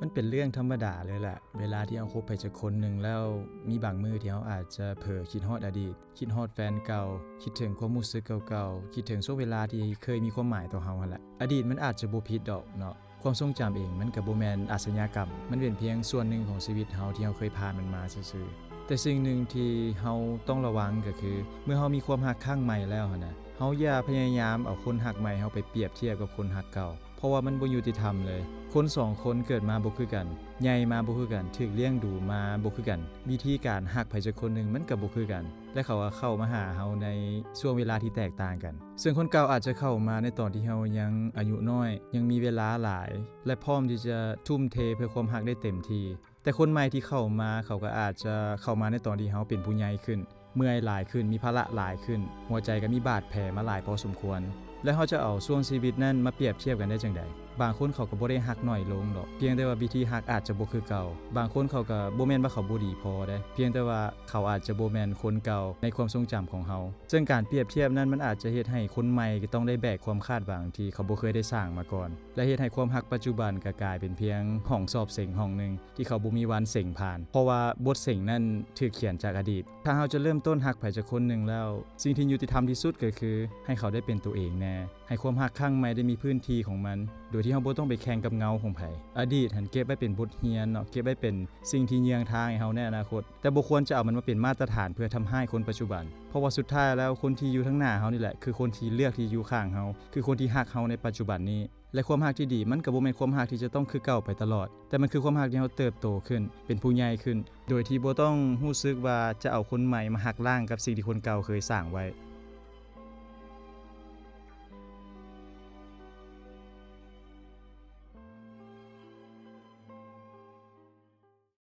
ມັນເປັນເລື່ອງທຳມະດາເລີຍແຫຼະ ເວລາທີ່ເຮົາຄົບໃຜສັກຄົນໜຶ່ງແລ້ວ ມີບາງມື້ທີ່ເຮົາອາດຈະເຜີຄິດຮອດອະດີດ, ຄິດຮອດແຟນເກົ່າ, ຄິດເຖິງຄວາມຮູ້ສຶກເກົ່າໆ, ຄິດເຖິງຊ່ວງເວລາທີ່ເຄີຍມີຄວາມໝາຍຕໍ່ເຮົາຫັ້ນແຫຼະ. ອະດີດມັນອາດຈະບໍ່ຜິດດອກເນາະ, ຄວາມຊົງຈຳເອງມັນກໍບໍ່ແມ່ນອາຊະຍາກຳ, ມັນເປັນພຽງສ່ວນໜຶ່ງຂອງຊີວິດເຮົາທີ່ເຮົາເຄີຍຜ່ານມັນມາຊື່ໆ. ແຕ່ສິ່ງໜຶ່ງທີ່ເຮົາຕ້ອງລະວັງກໍຄື ເມື່ອເຮົາມີຄວາມຮັກຄັ້ງໃໝ່ແລ້ວຫັ້ນນະ, ເຮົາຢ່າພະຍາຍາມເອົາຄົນຮັກໃໝ່ເຮົາໄປປຽບທຽບກັບຄົນຮັກເກົ່າ. ເພາະວ່າມັນບໍ່ຍຸຕິທຳເລີຍ. ຄົນສອງຄົນເກີດມາບໍ່ຄືກັນ, ໃຫຍ່ມາບໍ່ຄືກັນ, ຖືກລ້ຽງດູມາບໍ່ຄືກັນ, ວິທີການຮັກໃຜສັກຄົນໜຶ່ງມັນກໍບໍ່ຄືກັນ ແລະ ເຂົາກໍເຂົ້າມາຫາເຮົາໃນຊ່ວງເວລາທີ່ແຕກຕ່າງກັນ. ເຊິ່ງຄົນເກົ່າອາດຈະເຂົ້າມາໃນຕອນທີ່ເຮົາຍັງອາຍຸນ້ອຍ, ຍັງມີເວລາຫຼາຍ ແລະ ພ້ອມທີ່ຈະທຸ່ມເທເພື່ອຄວາມຮັກໄດ້ເຕັມທີ່. ແຕ່ຄົນໃໝ່ທີ່ເຂົ້າມາ ເຂົາກໍອາດຈະເຂົ້າມາໃນຕອນທີ່ເຮົາເປັນຜູ້ໃຫຍ່ຂຶ້ນ, ເມື່ອຍຫຼາຍຂຶ້ນ, ມີພາລະຫຼາຍຂຶ້ນ, ຫົວໃຈກໍມີບາດແຜມາຫຼາຍພໍສົມຄວນ ແລະ ເຮົາຈະເອົາຊ່ວງຊີວິດນັ້ນມາປຽບທຽບກັນໄດ້ຈັ່ງໃດ? ບາງຄົນເຂົາກໍບໍ່ໄດ້ຮັກໜ້ອຍລົງດອກ, ພຽງແຕ່ວ່າວິທີຮັກອາດຈະບໍ່ຄືເກົ່າ. ບາງຄົນເຂົາກໍບໍ່ແມ່ນວ່າເຂົາບໍ່ດີພໍເດ້, ພຽງແຕ່ວ່າເຂົາອາດຈະບໍ່ແມ່ນຄົນເກົ່າໃນຄວາມຊົງຈຳຂອງເຮົາ. ເຊິ່ງການປຽບທຽບນັ້ນ ມັນອາດຈະເຮັດໃຫ້ຄົນໃໝ່ກໍຕ້ອງໄດ້ແບກຄວາມຄາດຫວັງທີ່ເຂົາບໍ່ເຄີຍໄດ້ສ້າງມາກ່ອນ ແລະ ເຮັດໃຫ້ຄວາມຮັກປັດຈຸບັນກໍກາຍເປັນພຽງຫ້ອງສອບເສັງຫ້ອງໜຶ່ງ ທີ່ເຂົາບໍ່ມີວັນເສັງຜ່ານ, ເພາະວ່າບົດເສັງນັ້ນຖືກຂຽນຈາກອະດີດ. ຖ້າເຮົາຈະເລີ່ມຕົ້ນຮັກໃຜຈັກຄົນໜຶ່ງແລ້ວ, ສິ່ງທີ່ຍຸຕິທຳທີ່ສຸດກໍຄືໃຫ້ເຂົາໄດ້ເປັນຕົວເອງແດ່, ໃຫ້ຄວາມຮັກຄັ້ງໃໝ່ໄດ້ມີພື້ນທີ່ຂອງມັນ, ໂດຍທີ່ເຮົາບໍ່ຕ້ອງໄປແຂ່ງກັບເງົາຂອງໃຜ. ອະດີດຫັ້ນເກັບໄວ້ເປັນບົດຮຽນເນາະ, ເກັບໄວ້ເປັນສິ່ງທີ່ເຍືອງທາງໃຫ້ເຮົາໃນອະນາຄົດ, ແຕ່ບໍ່ຄວນຈະເອົາມັນມາເປັນມາດຕະຖານເພື່ອທຳຮ້າຍຄົນປັດຈຸບັນ, ເພາະວ່າສຸດທ້າຍແລ້ວ ຄົນທີ່ຢູ່ທາງໜ້າເຮົານີ້ແຫຼະ ຄືຄົນທີ່ເລືອກທີ່ຢູ່ຂ້າງເຮົາ, ຄືຄົນທີ່ຮັກເຮົາໃນປັດຈຸບັນນີ້. ແລະ ຄວາມຮັກທີ່ດີ ມັນກໍບໍ່ແມ່ນຄວາມຮັກທີ່ຈະຕ້ອງຄືເກົ່າໄປຕະຫຼອດ, ແຕ່ມັນຄືຄວາມຮັກທີ່ເຮົາເຕີບໂຕຂຶ້ນ, ເປັນຜູ້ໃຫຍ່ຂຶ້ນ, ໂດຍທີ່ບໍ່ຕ້ອງຮູ້ສຶກວ່າຈະເອົາຄົນໃໝ່ມາຫັກລ້າງກັບສິ່ງທີ່ຄົນເກົ່າເຄີຍສ້າງໄວ້.